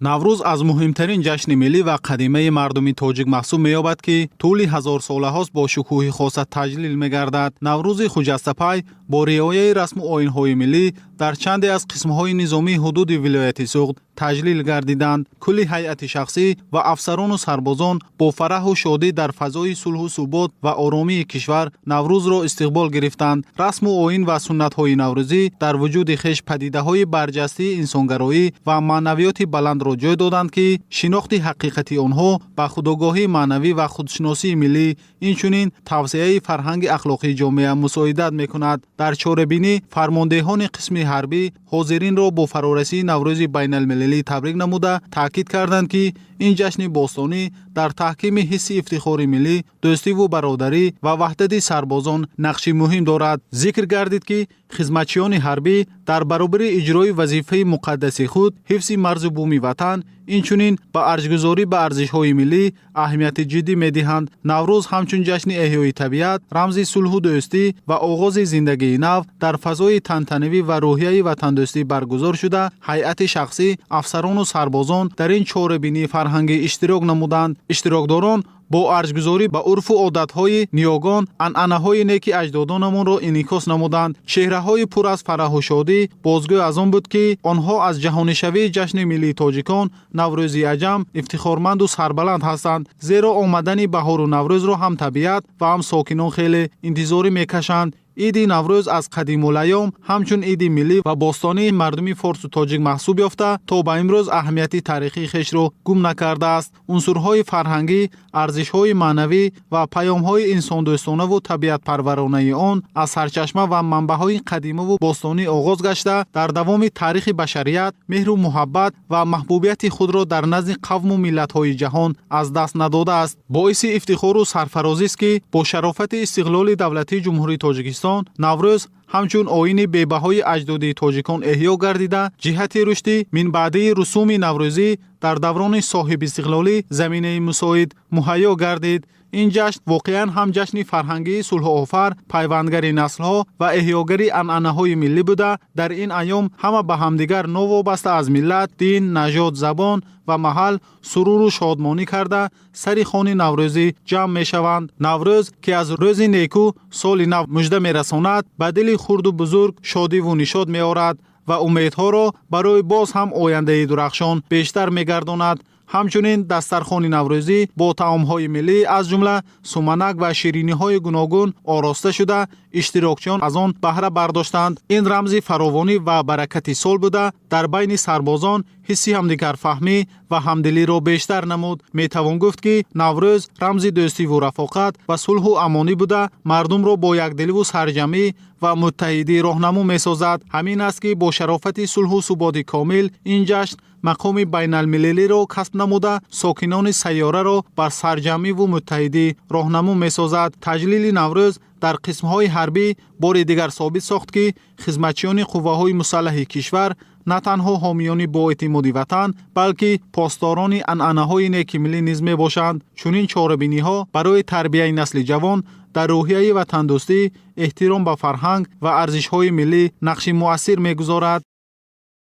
Наврӯз аз муҳимтарин ҷашни миллӣ ва қадимаи мардуми тоҷик маҳсуб меёбад, ки тӯли ҳазорсолаҳост бо шукӯҳи хоса таҷлил мегардад. Наврӯзи хуҷастапай бо риояи расму оинҳои миллӣ дар чанде аз қисмҳои низомии ҳудуди вилояти Суғд таҷлил гардиданд. Кулли ҳайати шахсӣ ва афсарону сарбозон бо фараҳу шодӣ дар фазои сулҳу субот ва оромии кишвар Наврӯзро истиқбол гирифтанд. Расму оин ва суннатҳои наврӯзӣ дар вуҷуди хеш падидаҳои барҷастии инсонгароӣ ва маънавиёти баландро ҷой доданд, ки шинохти ҳақиқати онҳо ба худогоҳии маънавӣ ва худшиносии миллӣ, инчунин тавсеаи фарҳанги ахлоқии ҷомеа мусоидат мекунад. Дар чорабинӣ фармондеҳони қисми ҳарбӣ ҳозиринро бо фарорасии Наврӯзи байналмилалӣ табрик намуда, таъкид карданд, ки ин ҷашни бостонӣ дар таҳкими ҳисси ифтихори миллӣ, дӯстиву бародарӣ ва ваҳдати сарбозон нақши муҳим дорад. Зикр гардид, ки хизматчиёни ҳарбӣ дар баробари иҷрои вазифаи муқаддаси худ, ҳифзи марзу буми ватан, инчунин ба арҷгузорӣ ба арзишҳои миллӣ аҳамияти ҷиддӣ медиҳанд. Наврӯз ҳамчун ҷашни эҳёи табиат, рамзи сулҳу дӯстӣ ва оғози зиндагии нав дар фазои тантанавӣ ва рӯҳияи ватандӯстӣ баргузор шуда, ҳайати шахсӣ, афсарону сарбозон дар ин чорабинии фарҳангӣ иштирок намуданд. Иштирокдорон бо арҷгузорӣ ба урфу одатҳои ниёгон анъанаҳои неки аҷдодонамонро инъикос намуданд. Чеҳраҳои пур аз фараҳу шодӣ бозгӯй аз он буд, ки онҳо аз ҷаҳонишавии ҷашни миллии тоҷикон, Наврӯзи аҷам, ифтихорманду сарбаланд ҳастанд, зеро омадани баҳору Наврӯзро ҳам табиат ва ҳам сокинон хеле интизорӣ мекашанд. Иди Наврӯз аз қадимулайём ҳамчун иди миллӣ ва бостонии мардуми форсу тоҷик маҳсуб ёфта, то ба имрӯз аҳамияти таърихии хешро гум накардааст. Унсурҳои фарҳангӣ, арзишҳои маънавӣ ва паёмҳои инсондӯстонаву табиатпарваронаи он аз сарчашма ва манбаъҳои қадимаву бостонӣ оғоз гашта, дар давоми таърихи башарият меҳру муҳаббат ва маҳбубияти худро дар назди қавму миллатҳои ҷаҳон аз даст надодааст. Боиси ифтихору сарфарозист, ки бо шарофати истиқлоли давлатии Ҷумҳурии Тоҷикистон Наврӯз ҳамчун оини бебаҳои аҷдодии тоҷикон эҳё гардида, ҷиҳати рушди минбаъдии русуми наврӯзӣ дар даврони соҳибистиқлолӣ заминаи мусоид муҳайё гардид. Ин ҷашн воқеан ҳам ҷашни фарҳангии сулҳуофар, пайвандгари наслҳо ва эҳёгари анъанаҳои миллӣ буда, дар ин айём ҳама ба ҳамдигар новобаста аз миллат, дин, нажод, забон ва маҳал суруру шодмонӣ карда, сари хони наврӯзӣ ҷамъ мешаванд. Наврӯз, ки аз рӯзи неку соли нав мужда мерасонад, ба дили хурду бузург шодиву нишод меорад ва умедҳоро барои боз ҳам ояндаи дурахшон бештар мегардонад. Ҳамчунин дастархони наврӯзӣ бо таомҳои миллӣ, аз ҷумла суманак ва шириниҳои гуногун ороста шуда, иштирокчиён аз он баҳра бардоштанд. Ин рамзи фаровонӣ ва баракати сол буда, дар байни сарбозон ҳисси ҳамдигарфаҳмӣ ва ҳамдилиро бештар намуд. Метавон гуфт, ки Наврӯз рамзи дӯстиву рафоқат ва сулҳу амонӣ буда, мардумро бо якдиливу сарҷамӣ ва муттаҳидӣ роҳнамо месозад. Ҳамин аст, ки бо шарофати сулҳу суботи комил ин ҷашн мақоми байналмилалиро касб намуда, сокинони сайёраро бар сарҷамъиву муттаҳидӣ роҳнамо месозад. Таҷлили Наврӯз дар қисмҳои ҳарбӣ бори дигар собит сохт, ки хизматчиёни қувваҳои мусаллаҳи кишвар на танҳо ҳомиёни боэътимоди ватан, балки посдорони анъанаҳои неки миллӣ низ мебошанд. Чунин чорабиниҳо барои тарбияи насли ҷавон дар рӯҳияи ватандӯстӣ, эҳтиром ба фарҳанг ва арзишҳои миллӣ нақши муассир мегузорад.